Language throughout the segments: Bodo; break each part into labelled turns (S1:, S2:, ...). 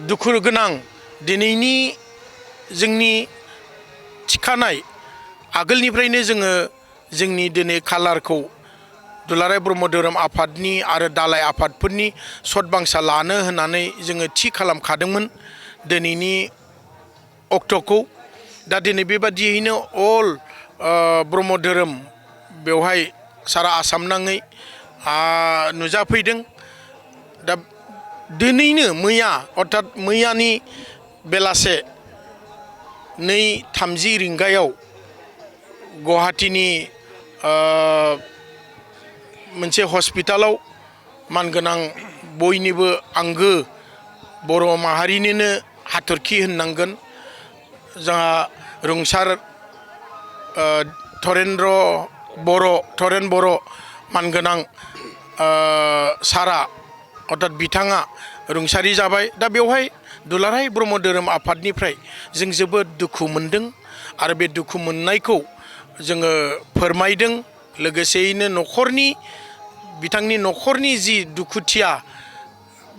S1: दुखु गोनां दिनैनि जोंनि थिखानाय आगोलनिफ्रायनो जोङो जोंनि दिनै कालारखौ दुलाराय ब्रह्म धोरोम आफादनि आरो दालाय आफादफोरनि सतबांसा लानो होननानै जोङो थि खालामखादोंमोन दिनैनि अक्ट'खौ। दा दिनै बेबादियैनो अल ब्रह्म धोरोम बेवहाय सारा आसाम नाङै नुजाफैदों। दा दिनैनो मैया अर्थात मैयानि बेलासे 2:30 रिंगायाव गुवाहाटीनि मोनसे हस्पिटालाव मानगोनां बयनिबो आंगो बर' माहारिनिनो हाथरखि होननांगोन जोंहा रुंसार थरेन बर' मानगोनां सारा अर्थात बिथाङा रुंसारि जाबाय। दा बेवहाय दुलाराय ब्रह्म धोरोम आफादनिफ्राय जों जोबोद दुखु मोनदों आरो बे दुखु मोननायखौ जोङो फोरमायदों। लोगोसेयैनो बिथांनि न'खरनि जि दुखुथिया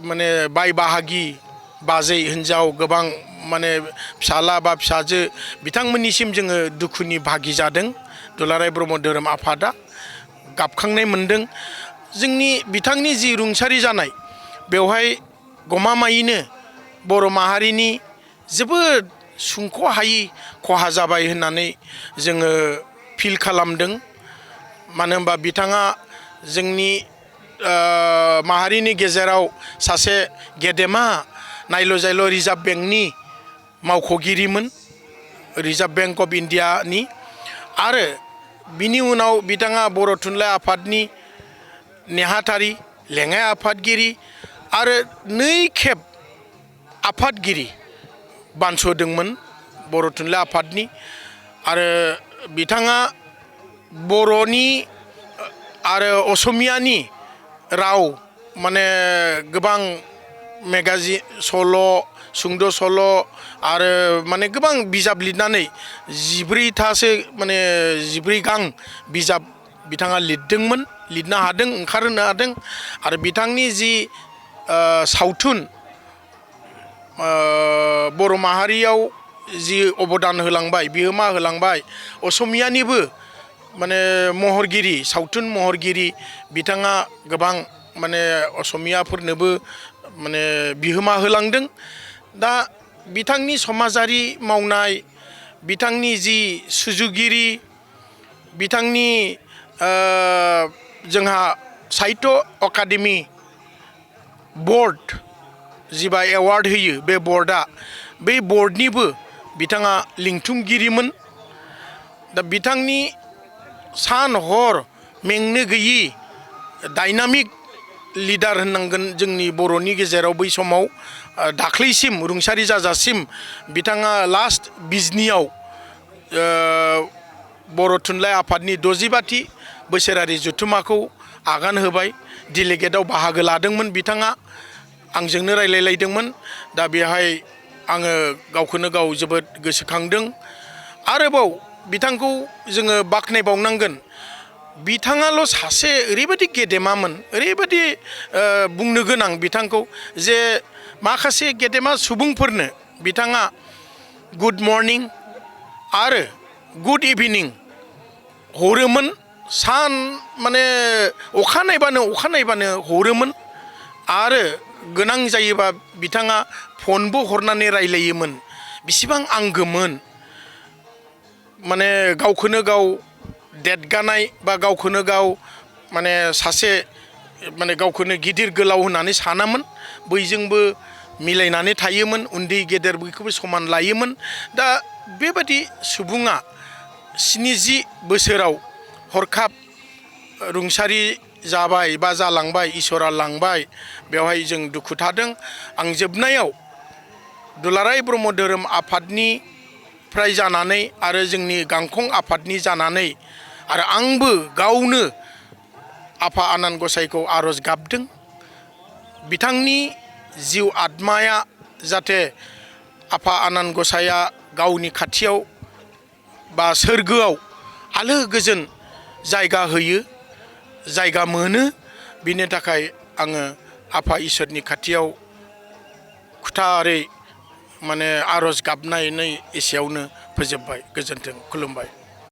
S1: माने बाय बाहागि बाजै हिन्जाव गोबां माने फिसाला बा फिसाजो बिथांमोननिसिम जोङो दुखुनि भागि जादों। दुलाराय ब्रह्म धोरोम आफादा गाबखांनाय मोनदों। बिथांनि जि रुंसारि जानाय बेवहाय गमामायैनो बर' माहारिनि जोबोद सुंख'हायि खहा जाबाय होननानै जोङो फिल खालामदों। मानो होनबा बिथाङा जोंनि माहारिनि गेजेराव सासे गेदेमा नायल' जायल' रिजार्भ बेंकनि मावख'गिरिमोन, रिजार्भ बेंक अफ इन्डियानि। आरो बिनि उनाव बिथाङा बर' थुनलाइ आफादनि नेहाथारि, लेङाइ आफादगिरि आरो 2 खेब आफादगिरि बानस'दोंमोन बर' थुनलाइ आफादनि। आरो बिथाङा बर'नि आरो असमियानि राव माने गोबां मेगाजिन सल' सुंद' सल' आरो माने गोबां बिजाब लिरनानै 14 गां बिजाब बिथाङा लिरनो हादों, ओंखारहोनो हादों। आरो बिथांनि जि सावथुन बर' माहारियाव जि अबदान होलांबाय, बिहोमा होलांबाय, असमियानिबो माने महरगिरि, सावथुन महरगिरि बिथाङा गोबां माने असमियाफोरनोबो माने बिहोमा होलांदों। दा बिथांनि समाजारि मावनाय, बिथांनि जि सुजुगिरि, बिथांनि जोंहा साहित्य अकादेमि बर्ड जिबा एवार्ड होयो, बे बर्डनिबो बिथाङा लिंथुमगिरिमोन। दा बिथांनि सान हर मेंनो गैयि डाइनामिक लिडार होननांगोन जोंनि बर'नि गेजेराव। बै समाव दाख्लैसिम रुंसारि जाजासिम बिथाङा लास्ट बिजनियाव बर' थुनलाइ आफादनि 65थि बोसोरारि जथुम्माखौ आगान होबाय। डेलिगेटआव बाहागो लादोंमोन बिथाङा, आंजोंनो रायलायलायदोंमोन। दा बेहाय आङो गावखौनो गाव जोबोद गोसोखांदों। आरोबाव बिथांखौ जोङो बाख्नायबावनांगोन, बिथाङाल' सासे ओरैबायदि गेदेमामोन, ओरैबायदि बुंनो गोनां बिथांखौ, जे माखासे गेदेमा सुबुंफोरनो बिथाङा गुड मर्निं आरो गुड इभिनिं हरोमोन। माने अखा नायबानो हरोमोन। आरो गोनां जायोबा बिथाङा फनबो हरनानै रायलायोमोन। बिसिबां आंगोमोन, माने गावखौनो गाव देदगानाय बा गावखौनो गाव माने सासे माने गावखौनो गिदिर गोलाव होननानै सानामोन, बयजोंबो मिलायनानै थायोमोन, उन्दै गेदेर बयखौबो समान लायोमोन। दा बेबादि सुबुङा 70 बोसोराव हरखाब रुंसारि जाबाय बा जालांबाय, इसोरा लांबाय। बेवहाय जों दुखु थादों। आं जोबनायाव दुलाराय ब्रह्म धोरोम आफादनिफ्राय जानानै आरो जोंनि गांखं आफादनि जानानै आरो आंबो गावनो आफा आनान गसाइखौ आरज गाबदों, बिथांनि जिउ आत्माया जाहाथे आफा आनान गसाइया गावनि खाथियाव बा सोरगोआव आलो गोजोन जायगा होयो, जायगा मोनो। बिनि थाखाय आङो आफा इसोरनि खाथियाव खुथारै माने आर'ज गाबनानै एसेयावनो फोजोबबाय। गोजोन्थों, खुलुमबाय।